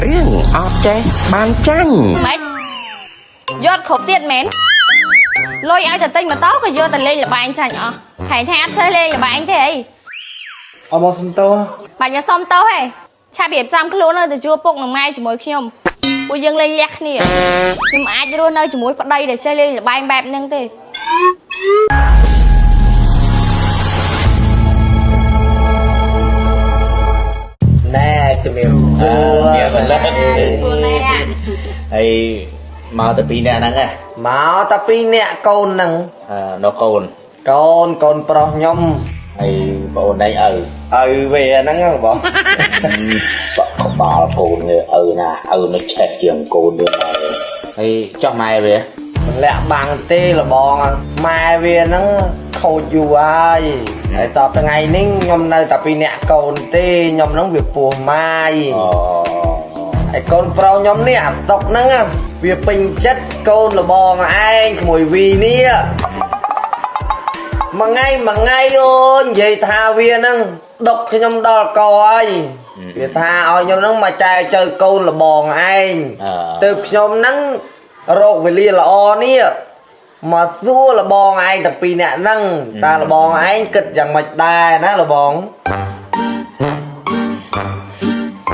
រឿងអត់ចេះបានចាញ់ ម៉េចយកគ្រប់ទៀតមែនលុយឲ្យតែទិញម៉ូតូក៏យកតែលេងល្បែងចាញ់អស់ខែថាអត់ចេះលេងល្បែងទេអី អត់មកសុំទោស បាច់មកសុំទោសហេឆាប់រៀបចំខ្លួនទៅជួបពុកនឹងម៉ែជាមួយខ្ញុំពួកយើងលេងលះគ្នាខ្ញុំអាចរស់នៅជាមួយប្តីដែលចេះលេងល្បែងបែបហ្នឹងទេ ណែជំរាបសួរ មានបន្លិត ខ្លួនណែ ហើយមកតែពីរនាក់ហ្នឹងហ៎ មកតែពីរនាក់កូនហ្នឹង អឺនៅកូន កូនកូនប្រុសខ្ញុំ ហើយបងអូនឯងឪ ឪវាហ្នឹងហ៎បង សក់ក្បាលកូនវាឪណាឪនៅឆេះជាងកូនវាដែរហើយចោះម៉ែវា មិនលាក់បាំងទេលបងម៉ែវាហ្នឹងខូចយូរហើយហើយតបថ្ងៃនេះខ្ញុំនៅតែពីរនាក់កូនទេខ្ញុំហ្នឹងវាពោះម៉ាយ អូ ហើយកូនប្រុសខ្ញុំនេះអាតុកហ្នឹងវាពេញចិត្តកូនលបងឯងក្មួយវីនេះមួយថ្ងៃមួយថ្ងៃអូននិយាយថាវាហ្នឹងដុកខ្ញុំដល់កហើយវាថាឲ្យខ្ញុំហ្នឹងមកចែកចៅកូនលបងឯង អឺ ទើបខ្ញុំហ្នឹងរកវេលាល្អនេះមកសួរលបងឯងទាំងពីរនាក់ហ្នឹងតើលបងឯងគិតយ៉ាងម៉េចដែរណាលបង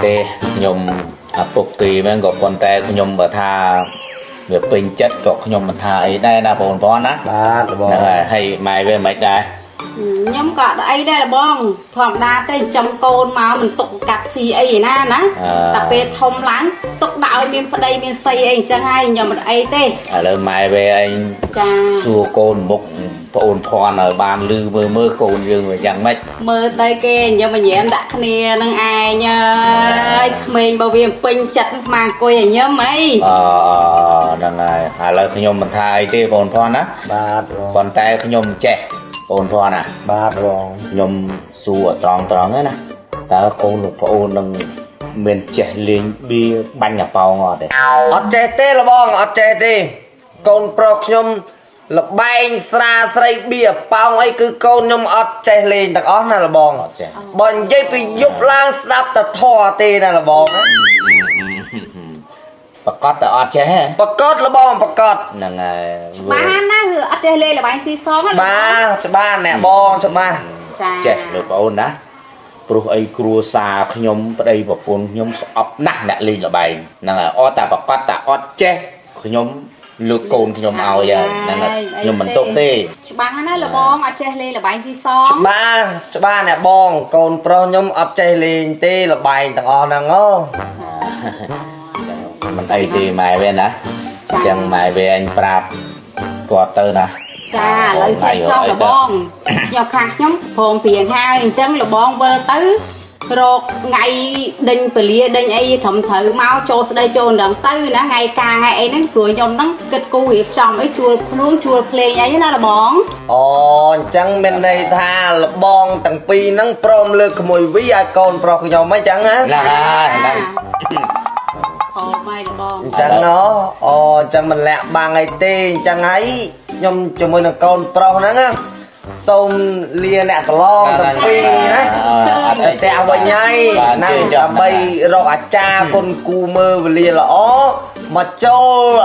ទេខ្ញុំឪពុកទីហ្នឹងក៏ប៉ុន្តែខ្ញុំបើថាវាពេញចិត្តក៏ខ្ញុំមិនថាអីដែរណាបងប្អូនណា បាទលបង ហ្នឹងហើយហើយម៉ែវាមិនដែរ ខ្ញុំក៏អត់អីដែរលបងធម្មតាទេចិញ្ចឹមកូនមកមិនទុកកាប់ស៊ីអីឯណាណាតែពេលធំឡើងទុកដាក់ឲ្យមានប្តីមានស្អីអីអញ្ចឹងហើយខ្ញុំមិនអីទេ ឥឡូវម៉ែវាឯង ចា សួរកូនមុខប្អូនភ័ណ្ឌឲ្យបានលឺមើលមើលកូនយើងវាយ៉ាងម៉េច មើលទៅគេខ្ញុំញ៉ាំដាក់គ្នានឹងឯងអើយក្មេងបើវាពេញចិត្តស្មាអង្គុយឲ្យញឹមអី អហ្នឹងហើយឥឡូវខ្ញុំមិនថាអីទេបងប្អូនណា បាទបង ប៉ុន្តែខ្ញុំចេះបងប្អូនណា បាទបង ខ្ញុំសួរត្រង់ត្រង់ហ្នឹងណាតើកូនលោកប្អូននឹងមានចេះលេងបៀបាញ់អាប៉ោងអត់ទេ អត់ចេះទេលបងអត់ចេះទេកូនប្រុសខ្ញុំលបែងស្រាស្រីបៀប៉ោងអីគឺកូនខ្ញុំអត់ចេះលេងទាំងអស់ណាលបង អត់ចេះ បើនិយាយពីយប់ឡើងស្ដាប់តែធေါ်ទេណាលបង ប្រកាសតែអត់ចេះហ៎ ប្រកាសលបងប្រកាស ហ្នឹងហើយ ច្បាស់ណាគឺអត់ចេះលេងល្បែងស៊ីសងហ៎ បាទច្បាស់អ្នកបងច្បាស់ ចា ចេះលោកប្អូនណាព្រោះអីគ្រួសារខ្ញុំប្តីប្រពន្ធខ្ញុំស្អប់ណាស់អ្នកលេងល្បែងហ្នឹងហើយអត់តែប្រកាសតែអត់ចេះខ្ញុំលើកកូនខ្ញុំឲ្យហើយហ្នឹងហើយខ្ញុំមិនទុកទេ ច្បាស់ណាលបងអត់ចេះលេងល្បែងស៊ីសង ច្បាស់ច្បាស់អ្នកបងកូនប្រុសខ្ញុំអត់ចេះលេងទេលបែងទាំងអស់ហ្នឹងអូ មិនអីទេម៉ែវាណាអញ្ចឹងម៉ែវាអញប្រាប់គាត់ទៅណា ចាឥឡូវចេះចោលលបងខ្ញុំខាងខ្ញុំព្រមព្រៀងហើយអញ្ចឹងលបងវិលទៅរកថ្ងៃដេញពលាដេញអីត្រឹមត្រូវមកចូលស្ដីចូលដងទៅណាថ្ងៃការថ្ងៃអីហ្នឹងស្រួលខ្ញុំហ្នឹងគិតគូរៀបចំអីជួលភ្នួងជួលភ្លេងអីណាលបង អូអញ្ចឹងមានន័យថាលបងទាំងពីរហ្នឹងព្រមលើកក្មួយវីឲ្យកូនប្រុសខ្ញុំអីចឹងណា ហ្នឹងហើយហ្នឹង អូម៉ែលបង អញ្ចឹងណអូអញ្ចឹងមិនលាក់បាំងអីទេអញ្ចឹងហើយខ្ញុំជាមួយនឹងកូនប្រុសហ្នឹងណាសូមលាអ្នកប្រឡងទាំងពីរណា អត់អី តែវិញហើយណាដើម្បីរកអាចារ្យគុណគូមើលវេលាល្អមកចូល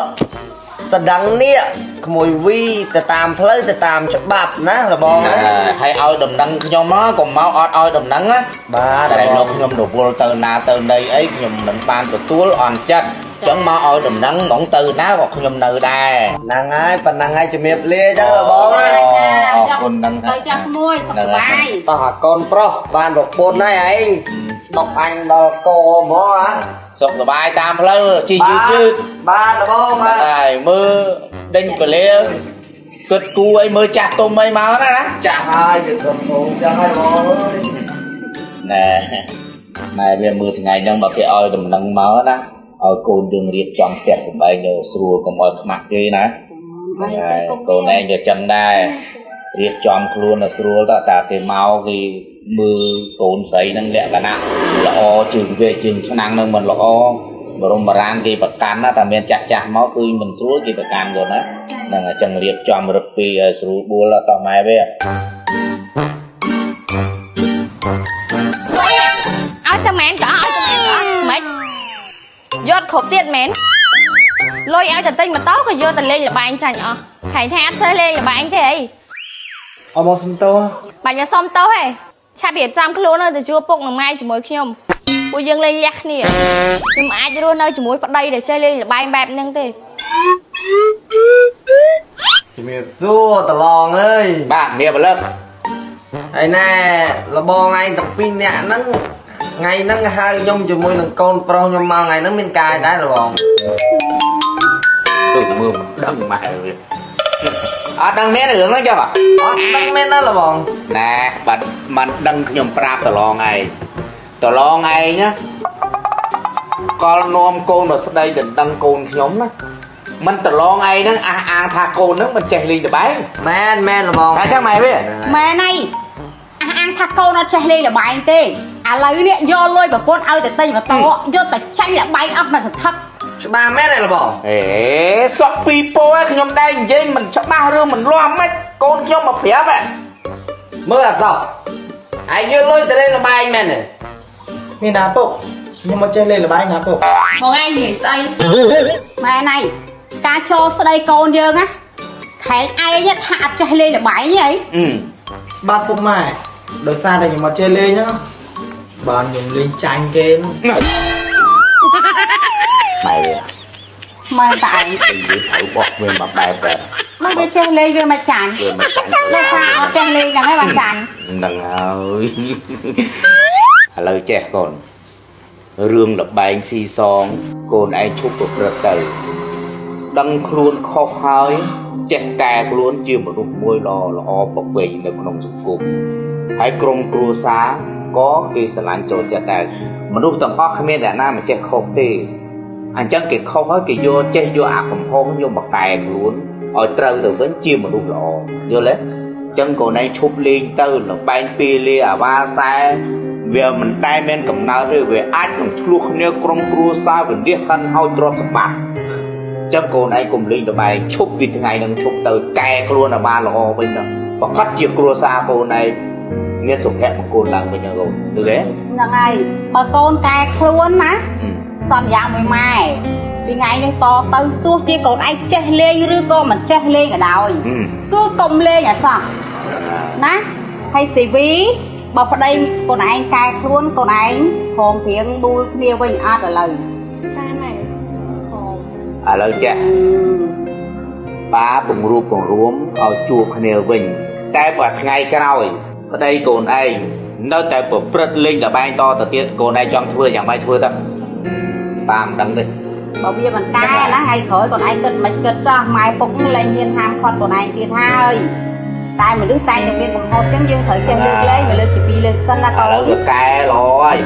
ស្ដឹងនេះក្មួយវីទៅតាមផ្លូវទៅតាមច្បាប់ណាលបងណា ហើយឲ្យដំណឹងខ្ញុំមកកុំមកអត់ឲ្យដំណឹងណា បាទ តែលោកខ្ញុំរវល់ទៅណាទៅណីអីខ្ញុំមិនបានទទួលអន់ចិត្តអញ្ចឹងមកឲ្យដំណឹងហ្មងទៅណាក៏ខ្ញុំនៅដែរ ហ្នឹងហើយប៉ុណ្ណឹងហើយជំរាបលាចឹងលបងណា ចា អរគុណហ្នឹង ទៅចាស់ក្មួយសុខសប្បាយ តោះអាកូនប្រុសបានប្រពន្ធហើយឯងដកអញដល់កហ្មងហ៎ សុខសប្បាយតាមផ្លូវជិះយឺតយឺត បាទលបងបាទ ហើយមើលដេញពលាគិតគូអីមើលចាស់ទុំអីមកណាណា ចាស់ហើយវាកូនប្រុសចាស់ហើយបងអើយ ណែម៉ែវាមើលថ្ងៃហ្នឹងបើគេឲ្យដំណឹងមកណាឲ្យកូនយើងរៀបចំផ្ទះសម្បែងទៅស្រួលកុំឲ្យខ្មាស់គេណាហ្នឹងហើយកូនឯងក៏ចឹងដែររៀបចំខ្លួនឲ្យស្រួលទៅតាគេមកគេមើលកូនស្រីហ្នឹងលក្ខណៈល្អជើងវាជើងឆ្នាំងហ្នឹងមិនល្អបរមបារាណគេប្រកាន់ណាតែមានចាស់ចាស់មកគឺមិនស្រួលគេប្រកាន់គាត់ណាហ្នឹងហើយចឹងរៀបចំរឹបពីឲ្យស្រួលបួលតោះម៉ែវា ឲ្យតែមែនក៏អត់ឲ្យតែមែនក៏អត់ម៉េច យកគ្រប់ទៀតមែនលុយឲ្យតែទិញម៉ូតូក៏យកទៅលេងល្បែងចាញ់អស់ខែថាអត់ចេះលេងល្បែងទេអី អរបងសុំទោស បាច់មកសុំទោសហេឆាប់រៀបចំខ្លួនទៅជួបពុកនឹងម៉ែជាមួយខ្ញុំពួកយើងលេងលះគ្នាខ្ញុំអាចរស់នៅជាមួយប្តីដែលចេះលេងល្បែងបែបហ្នឹងទេ ជំរាបសួរតឡងអើយ បាទមៀបលឹក ហើយណែលបងឯងទាំងពីរនាក់ហ្នឹងថ្ងៃហ្នឹងហៅខ្ញុំជាមួយនឹងកូនប្រុសខ្ញុំមកថ្ងៃហ្នឹងមានកាយដែរលបង ធ្វើមើលមិនដឹងម៉ែវាអត់ដឹងមែនរឿងហ្នឹងចឹង អត់ដឹងមែនណាលបង ណែបាទមិនដឹងខ្ញុំប្រាប់តឡងឯងតឡងឯងណាកលនាំកូនមកស្ដីដណ្ដឹងកូនខ្ញុំណាមិនតឡងឯងហ្នឹងអះអាងថាកូនហ្នឹងមិនចេះលេងល្បែង មែនមែនលបង ថាចឹងម៉ែវា ម៉ែណៃអះអាងថាកូនអត់ចេះលេងល្បែងទេឥឡូវនេះយកលុយប្រពន្ធឲ្យទៅទិញម៉ូតូយកទៅចាញ់ល្បែងអស់មួយសន្ធឹក ច្បាស់មែនទេលបង អេសក់ពីរពោខ្ញុំដែរនិយាយមិនច្បាស់រឿងមិនលាស់មិនកូនខ្ញុំមកប្រាប់ហ៎ មើលអត់សោះឯងយកលុយទៅលេងល្បែងមែនទេ មានណាពុកខ្ញុំមកចេះលេងល្បែងណាពុក មកឯងនិយាយស្អី ម៉ែណៃការចូលស្ដីកូនយើងណាខែងឯងថាអត់ចេះលេងល្បែងហី បាទពុកម៉ែដោយសារតែខ្ញុំមកចេះលេងហ្នឹងបានខ្ញុំលេងចាញ់គេហ្នឹង ម៉ែវា ម៉ែតែឯង និយាយត្រូវបោះវាមកបែបបែប មកវាចេះលេងវាមកចាញ់ វាមកចាញ់ ដោយសារអត់ចេះលេងហ្នឹងឯងបានចាញ់ ហ្នឹងហើយឥឡូវចេះកូនរឿងល្បែងស៊ីសងកូនឯងឈប់ប្រព្រឹត្តទៅដឹងខ្លួនខុសហើយចេះកែខ្លួនជាមនុស្សមួយល្អល្អប្រពៃនៅក្នុងសង្គមហើយក្រុមគ្រួសារក៏គេស្រឡាញ់ចូលចិត្តដែរមនុស្សទាំងអស់គ្មានអ្នកណាមិនចេះខុសទេអញ្ចឹងគេខុសហើយគេយកចេះយកអាកំហុសយកមកកែខ្លួនឲ្យត្រូវទៅវិញជាមនុស្សល្អយល់ទេអញ្ចឹងកូនឯងឈប់លេងទៅល្បែងពេលលាអាវ៉ាសែវាមិនដែលមានកំណើតទេវាអាចនឹងឆ្លោះគ្នាក្រុមគ្រួសារវិនិច្ឆ័យហិនឲ្យទ្រព្យសម្បត្តិចឹងកូនឯងកុំលេងល្បែងឈប់ពីថ្ងៃនឹងឈប់ទៅកែខ្លួនឲ្យបានល្អវិញទៅប្រកាសជាគ្រួសារកូនឯងមានសុភមង្គលឡើងវិញណាកូនឮទេ ហ្នឹងហើយបើកូនកែខ្លួនណាសន្យាមួយម៉ែពីថ្ងៃនេះតទៅទោះជាកូនឯងចេះលេងឬក៏មិនចេះលេងក៏ដោយគឺកុំលេងឲ្យសោះណាហើយស៊ីវីបើប្តីកូនឯងកែខ្លួនកូនឯងព្រមព្រៀងមូលគ្នាវិញអត់ឥឡូវ ចាម៉ែ ឥឡូវចេះបាពង្រួបពង្រួមឲ្យជួបគ្នាវិញតែបើថ្ងៃក្រោយប្តីកូនឯងនៅតែប្រព្រឹត្តលេងល្បែងតទៅទៀតកូនឯងចង់ធ្វើយ៉ាងម៉េចធ្វើទៅបាមិនដឹងទេ បើវាមិនកែណាថ្ងៃក្រោយកូនឯងគិតមិនគិតចោះម៉ែពុកលែងហ៊ានហាមឃាត់កូនឯងទៀតហើយតែមនុស្សតែងតែមានកំហុសចឹងយើងត្រូវចេះលើកលែងមកលើកជាពីរលើកសិនណាកូន ឥឡូវវាកែល្អហើយ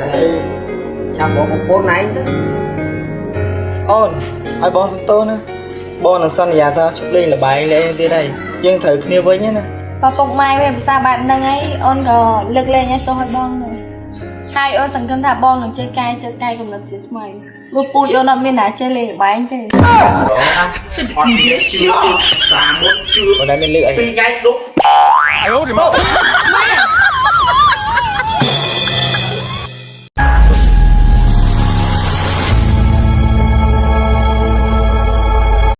ហើយចាំបងប្រពន្ធឯងទៅ អូនឲ្យបងសុំទោសណាបងនឹងសន្យាថាឈប់លេងល្បែងលេងទៀតហើយយើងត្រូវគ្នាវិញណា បើពុកម៉ែវាភាសាបែបហ្នឹងឯងអូនក៏លើកលែងឲ្យទោសឲ្យបងដែរហើយអូនសង្ឃឹមថាបងនឹងចេះកែចិត្តកែកំណត់ជាថ្មីព្រោះពូជអូនអត់មានណាចេះលេងល្បែងទេ អត់មានជឿសាមុតជឿ អូនតែមានលើកអី ពីរថ្ងៃដប់ អាយអូទីមក